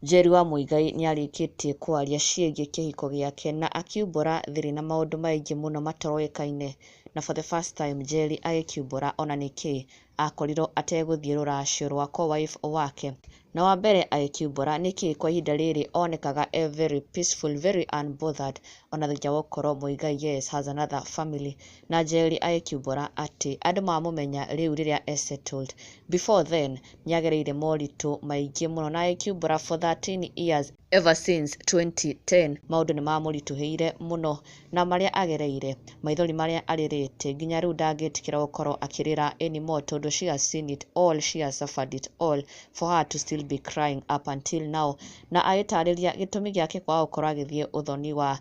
Njeri wa Muigai nĩarĩkĩtie kwaria ciĩgiĩ kĩhiko gĩake na akiumbũra thiri na maũndũ maingĩ mũno mataroĩkaine, na for the first time Njeri agĩkiumbũra ona nĩkĩ akorirwo ategũthiĩ rũracio rwa co-wife wake. Na wa mbere agĩkiumbũra nĩkĩ kwa ihinda rĩrĩ onekaga e very peaceful, very unbothered, ona thengia wa gũkorwo Muigai, yes, has another family. Na Njeri agĩkiumbũra atĩ andũ mamũmenya rĩu rĩrĩa e settled, before then nĩagereire moritũ maingĩ mũno, na agĩkiumbũra for 13 years, ever since 2010, maũndũ nĩmamũritũhĩire mũno, na marĩa agereire, maithori marĩa arĩrĩte, nginya rĩu ndangĩtĩkĩra gũkorwo akĩrĩra anymore, tondũ she has seen it all, she has suffered it all for her to still be crying up until now. Na agĩtarĩria gĩtũmi gĩake kwaga gũkorwo agĩthiĩ ũthoni wa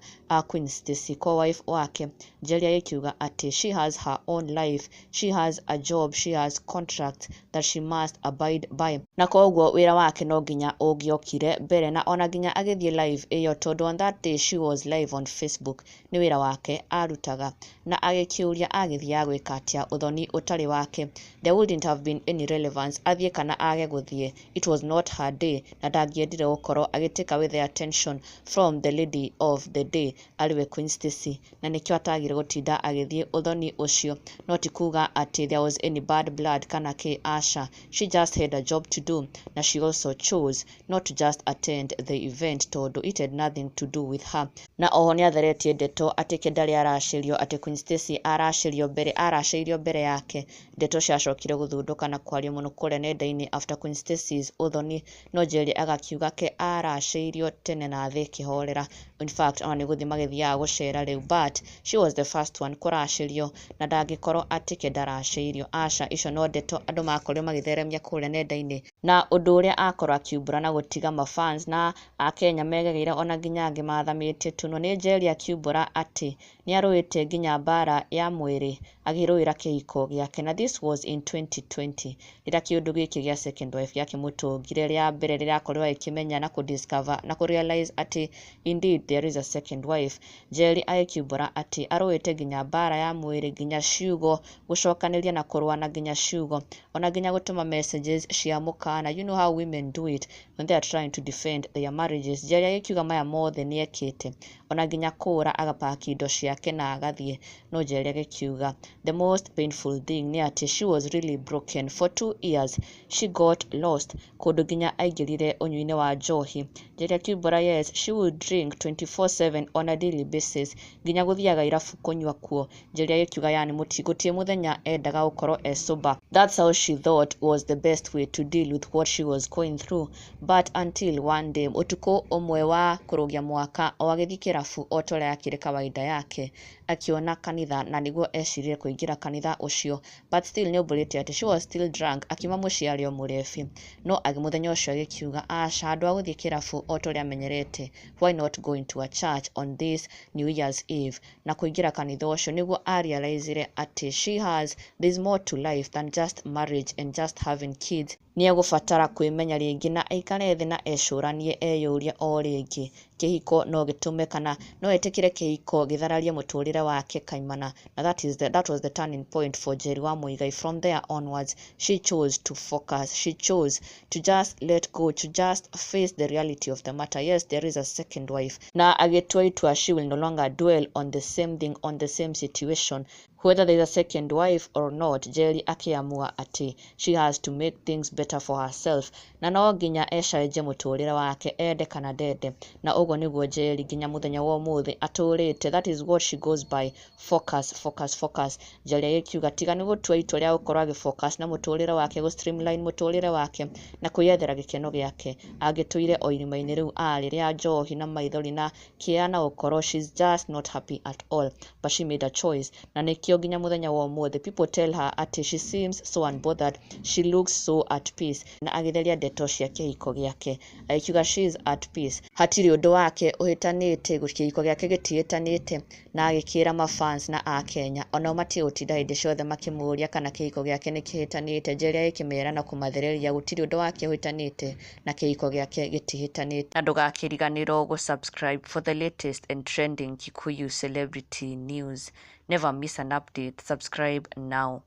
Queen Stacy, co-wife wake, Njeri agĩkiuga atĩ she has her own life, she has a job, she has contracts that she must abide by, na koguo wĩra wake no nginya ũngĩokire mbere, na ona nginya agĩthiĩ live ĩyo, tondũ on that day she was live on Facebook, nĩ wĩra wake arutaga. Na agĩkĩũria agĩthiaga gwĩka atĩa ũthoni ũtarĩ wake? There wouldn't have been any relevance athiĩ kana age gũthiĩ. It was not her day, na ndangĩendire gũkorwo agĩ take away the attention from the lady of the day, arĩwe Queen Stacy, na nĩkĩo atagire gũtinda agĩthiĩ ũthoni ũcio. No ti kuga atĩ there was any bad blood kana kĩ, aca. She just had a job to do, na she also chose not to just attend the event tondũ it had nothing to do with her. Na oho nĩatheretie ndeto atĩ ke ndarĩ aracĩrio, atĩ Queen Stacy aracĩrio mbere, aracĩirio mbere yake. Ndeto ciacokire gũthundũka na kwario mũno kũrĩa nenda-inĩ after Queen Stacy's ũthoni, no Njeri agakiuga ke aracĩirio tene na thĩ kĩhorera. In fact, ona nĩ gũthiĩ magĩthiaga gũcera rĩu, but she was the first one kũracĩrio, na ndangĩkorwo atĩ ke ndaracĩirio, aca. Icio no ndeto andũ makorirwo magĩtheremia kũrĩa nenda-inĩ. Na ũndũ ũrĩa akorwo akiumbũra na gũtiga mafans na akenya megegeire, ona nginya angĩ mathamĩtie tũnua, nĩ Njeri akiumbũra atĩ nĩ arũĩte nginya mbara ya mwĩrĩ akĩrũĩra kĩhiko gĩake. Na this was in 2020, rĩrĩa kĩũndũ gĩkĩ gĩa second wife gĩakĩmũtũngire rĩa mbere, rĩrĩa akorirwo agĩkĩmenya na kũdiscover na kũrealize atĩ indeed there is a second wife. Njeri agĩkiumbũra atĩ arũĩte nginya mbara ya mwĩrĩ, nginya ciugo gũcokanĩria na kũrũa, na nginya ciugo, ona nginya gũtũma messages cia mũkana. You know how women do it when they are trying to defend their marriages. Njeri agĩkiuga maya mothe nĩekĩte, ona nginya kũra agapaki indo ciake na agathiĩ. No Njeri agĩkiuga the most painful thing nĩ atĩ she was really broken for 2 years. She got lost kũndũ nginya aingĩrire ũnyui-inĩ wa njohi. Njeri akiumbũra yes, she would drink 24/7 on a daily basis, nginya gũthiaga irabu kũnyua kuo. Njeri agĩkiuga yani gũtirĩ mũthenya endaga gũkorwo e sober. That's how she thought was the best way to deal with what she was going through, but until one day, ũtukũ ũmwe wa kũrũgia mwaka, o agĩthiĩ kĩrabu o ta ũrĩa yakĩrĩ kawaida yake, akĩona kanitha, na nĩguo ecirire kũingĩra kanitha ũcio. But still nĩaumbũrĩte atĩ she was still drunk, akiuma mũciĩ arĩ o mũrebi. No mũthenya ũcio agĩkiuga aca, handũ ha gũthiĩ kĩrabu o ta ũrĩa amenyerete, why not go into a church on this New Year's Eve? Na kũingĩra kanitha ũcio nĩguo arealizire atĩ she has there's more to life than just marriage and just having kids. Nĩ egũbatara kwĩmenya rĩngĩ na aikare thĩ na ecũranie, eyũrie o rĩngĩ kĩhiko no gĩtũme kana no etĩkĩre kĩhiko gĩthararie mũtũrĩre wake kaimana. Na that was the turning point for Njeri wa Muigai. From there onwards, she chose to focus, she chose to just let go, to just face the reality of the matter. Yes, there is a second wife. Na agĩtua itua she will no longer dwell on the same thing, on the same situation, whether there is a second wife or not. Njeri akĩamua atĩ she has to make things better for herself, na no nginya ecenjie mũtũrĩre wake, ende kana ndende. Na ũguo nĩguo Njeri nginya mũthenya wa ũmũthĩ atũrĩte. That is what she goes by: focus, focus, focus. Njeri agĩkiuga tiga nĩ gũtua itua rĩa gũkorwo agĩfocus na mũtũrĩre wake, gũ streamline mũtũrĩre wake na kwĩyethera gĩkeno gĩake, angĩtũire o irima-inĩ rĩu arĩ rĩa njohi na maithori na kĩeha na gũkorwo she's just not happy at all. But she made a choice, na nĩkĩo nginya mũthenya wa ũmũthĩ people tell her atĩ she seems so unbothered, she looks so at peace. Na agĩtheria ndeto cia kĩhiko gĩake, agĩkiuga she is at peace, hatirĩ ũndũ wake ũhĩtanĩte, kĩhiko gĩake gĩtihĩtanĩte. Na agĩkĩra mafans na akenya onao matige gũtinda hĩndĩ ciothe makĩmũria kana kĩhiko gĩake nĩ kĩhĩtanĩte. Njeri agĩkĩmera na kũmathereria gũtirĩ ũndũ wake ũhĩtanĩte na kĩhiko gĩake gĩtihĩtanĩte. Na ndũgakĩriganĩrwo gũ-subscribe for the latest and trending Kikuyu celebrity news. Never miss an update. Subscribe now.